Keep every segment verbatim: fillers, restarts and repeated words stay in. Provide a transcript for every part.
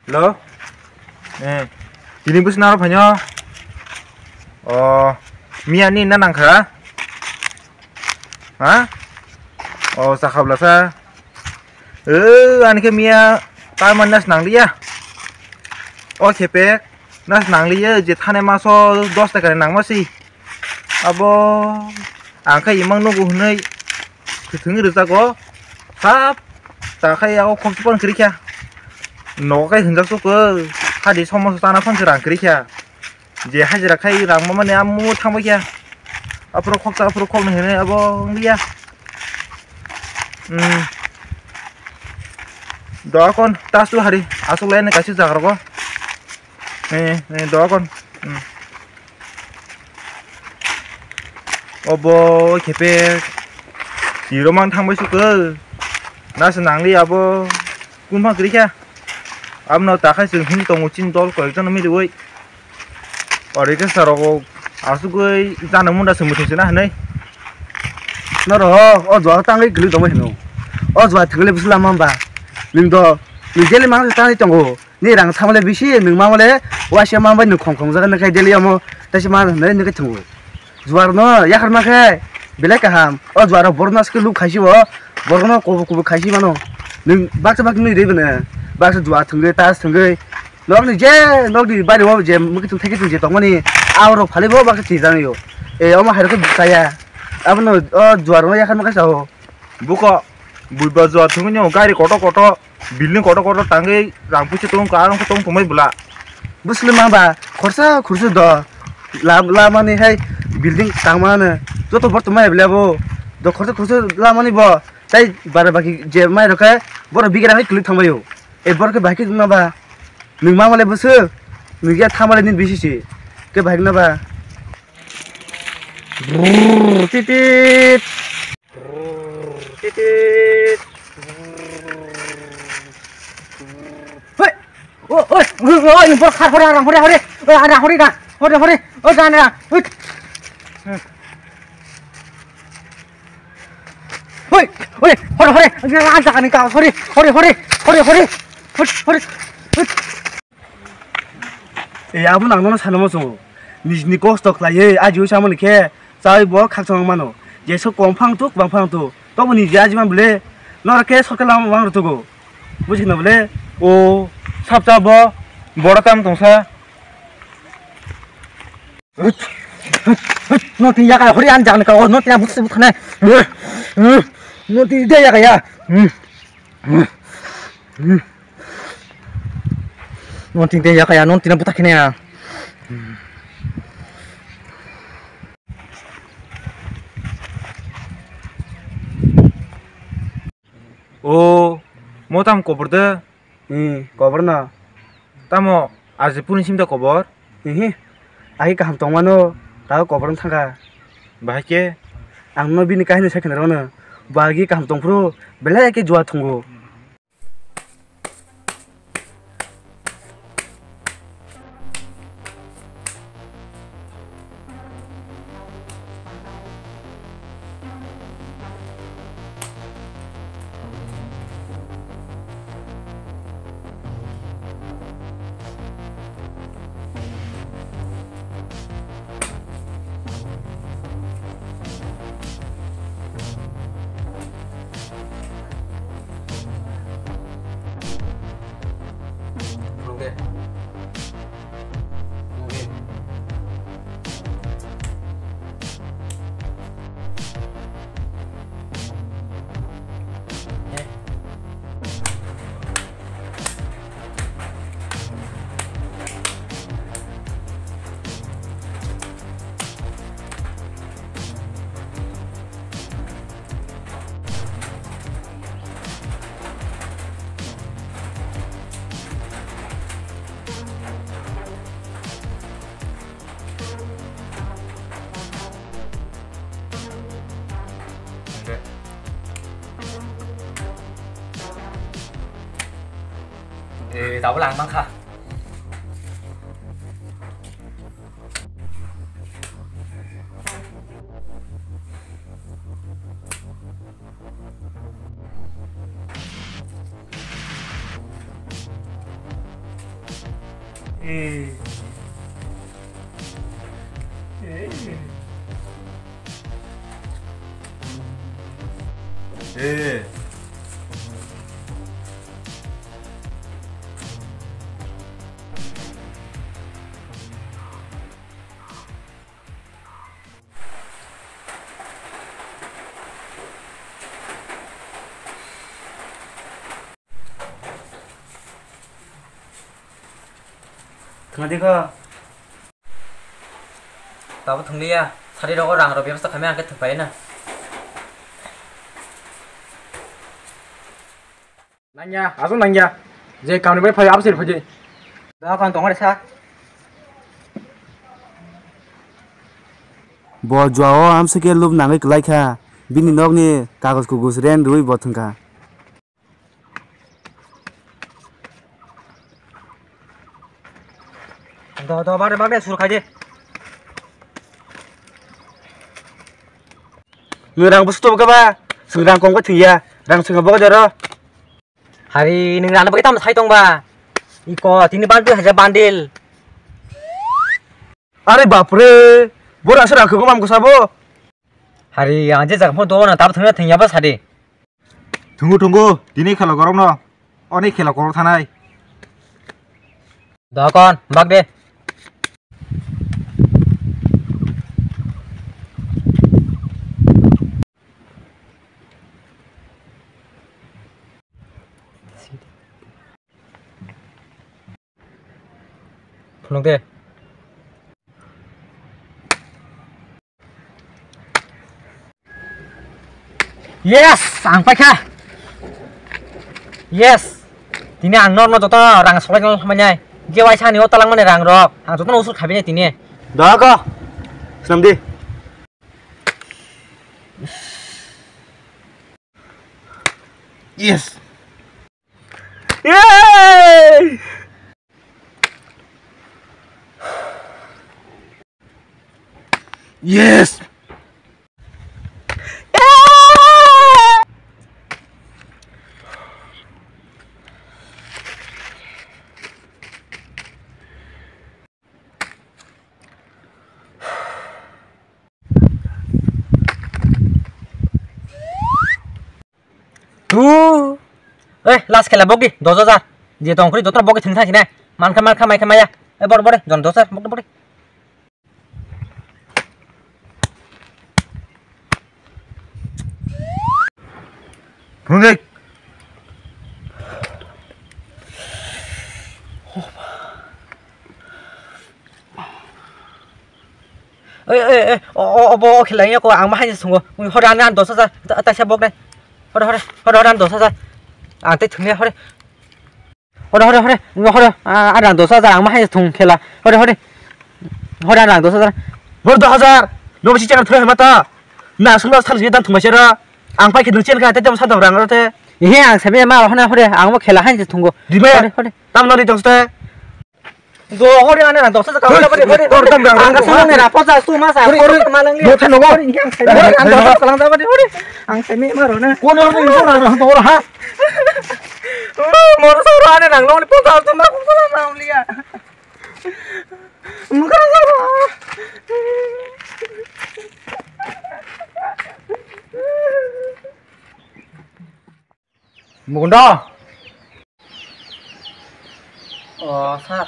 Hello? Eh, tini bwswk naro phainw? O, miya ni na nangkha? Ha? O, chakha bwlasa. Eh, ani khe miya tamani nas nangliya. O khepe nas nangliya je thane maso dos taka ni nangma si. Abo ang khe imang nugo hwnwi kwthwngwi rwjago. Sap ta khe yago khoksa phang kwrwi kha. Nogo khe hwnjak sukho. Hadi somoso chana phang se rang kwrwi kha. Je hajira khai rang mamani amo thangbai kha. Aphuru khoksa aphuru khoknwi hwnwi abo wngya. Hmm. Doa kon tastu hari asuk lain kaisa jaga rogo. Eh, eh, doa kon. Hmm. Obo khepe tiromang thangbai sukho. Nasa nangli abo kunphang kwrwi kha. Abno takhai chwng him tongo chini dol koyekjano miliwi. Ori khe sarok asugwi jana munda se muthung sina hinwi. Noro o jua tangwi kwlwi tongma hino. O jua thwngwi bwswla mamba. Nwng do nwng daily mang tangwi tongo. Ni rang samale bisi nwng mamale waisa mambai nwng khong khong jaga nangkhe daily omo taisa man hinwi nangkhe thwngo. Juarno yakarma khe belai kaham. O juaro borokno aswk luk khaisi bo. Borokno kubu kubu khaisi mano. Nwng baksa baksa nwi rwi bwne. Baksa jua thwngwi, tas thwngwi. Nokni je, nokni bari o je mwkhwtwng thaikhwtwng je tongmani. Aborok phali bo baksa twijagwi o. E, omo hai rokhe chaya. Abono o juarno yakarma khe sao. Buko, buiba jua thwngwi nw gari kotor kotor. Building kotor kotor tangwi rang puisu tong ka, ang tong tongmai bwla. Bwswlwi ma ba khorsa khorsa do. La-, lamani hai building tangmano joto borok tongmai bwla bo. Do khorsa khorsa lamani bo. Tai bara baki je mai rokhe borok bigra hai kwlwi thangbaio. E borok khe bahai khe wngma ba. Nwng ma male bwswk. Nwng ya thamale nini bisi si. Khe bahai wngma ba. Brrrr, titit. Titit. Hoi. O, oi, oi, oi, bor khar hore, rang hore, hore. O, rang hore, rang hore, hore. O, jan, rang. Hoi. Hoi, hore, hore. Ang jaga ni ka, hore, hore, hore. Hore, hore. Hoi, hore. Hoi. E, abo nang nono sanamo chungo. Nijini kosto khlaiwi ajiwi chamani khe chawi bo khakchangma mano. Jesa kom phang tu, kwbang phang tu. Tobo niji ajiman bole. Noro khe sorkar lama wang rwtugo. Bujikna bole. O, sapcha bo. Bora tam tongsa. Noti yaka hori an jang ka. Noti na butse butkhane. Noti de yaka ya. Non tin te yakaya, non tina buta kene ya. O, mo tam kobor de. Hmm, kobor na. Tamo, aje puni sim da kobor. Hihi. Ai kaham tongmano, ta kobor thangka. Bahai ke? Ang no bini kahini sakhin rono. Bagi kaham tongphuru, belai ke jua thungo. Eh, tabuk lang mangkha. Eh. Eh. Eh. Thwngdi kho. Tabuk thwngliya. Sari rogo rang rok bebasta khamya hwnkhe thwngpai na. Nangya, aswk nangya. Je kamni bai phai absir phai. Da kon tongare sa. Bo juao amsike lub nangwi kwlai kha. Bini nokni kagoj kugus ren rwi bo thwngkha. Do, do, bagre, bagre, sur khai de. Nwng rang busu tobo khe ba? Chwng rang kong khe thwngya. Rang chwng bo jaro. Hari nwng rana bagwi tamo sai tong ba? Iko tini bandil haja bandil. Are bapre, bo rang se rang khwgo mam kwsa bo. Hari ang je jaga pho do na tab thangna thangya ba sadi. Thungu thungu, tini khela gorok no. Oni khela gorok thanai. Dokon, bak de. Phunuk de. Yes, ang paikha. Yes. Tini ang norno joto rang solai no manai. Je waisa ni o talang mani rang rok. Ang joto no usul khabi tini. Dogo. Snam di. Yes. Yay! Yes! Tu. Eh, last khela bokdi, dos hajar. Je tong khri joto bokdi thengsa sine. Mankha, mankha, maikha, maya. Eh, bor, bor, jon dos hajar, bokdi, bokdi. Phunuk. Oi, oi, oi, o, o, obo, o, khela yako, ang ma haini sungo. Hore, ani, ani dos hajar, ta, taisa bok nai. Hore, hore, hore, hore, ani dos hajar. Ang tei thungya, hore. Hore, hore, hore, hore, a, ani dos hajar, ang ma haini thung khela. Hore, hore. Hore, ani dos hajar. Hore, dos hajar. Nobo si chakar thoi mata. Na, sungla sal je dan thungma sera. Ang pai khedang chen kha, tei tamo sadam rang rote. Ihe, ang sabi ma, hore, hore, ang mo khela haini thungo. Dibe. Hore, hore. Tam no ri tong ste. Do hori ane na dosa ka hori, hori, hori, hori, hori, hori, ang ka hori, sung ne ra posa su ma sa hori, hori, hori, ma lang ni. Dosa no. Hori, ang sai, hori, ang dosa ka lang da hori, hori. Ang sai me ma ro na. Ko no ni ko na ro ha. Mor sa ro ane nang no ni posa su ma ko la ma liya. Mukar sa ro. Mukundo. O, sir.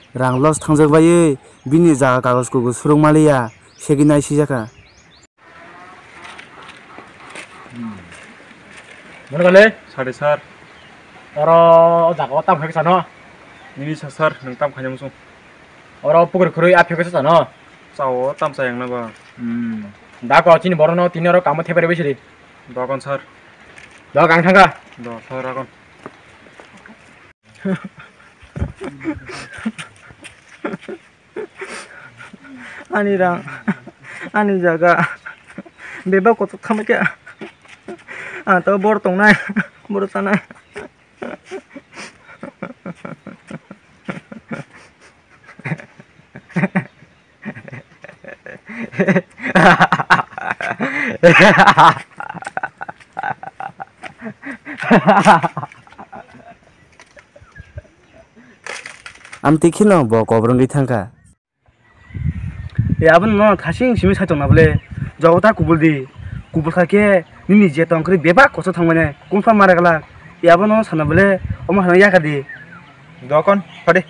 Rang loss thangjak baiwi bini jaga kagoj kugo surung maliya, segwi nai sijak kha. Mano kale? Sade, sir. Oro o jaga o tam khai sano? Nini sa, sir, nwng tam khaina muchung. Oro pukur khurui a pheksa sano? Chao, tam chayang na ba. Hmm. Da ko chini borok no tini oro kamo thepai rwbaisi di. Dogan sir. Dok ang thangkha. Do sir agon. Ani rang, ani jaga. Bebak kotor khamai khe. Ang to bor tongnai, bor chanai. Amtwi kheno bo kobrwngwi thangkha. E, abono no thasing simi sai tongna bole. Jogo ta kubul di. Kubul kha khe nini je tong kwrwi bebak koso thangmani kungsa mara glak. E, abono sana bole omo hana yaka di. Dokon, phade.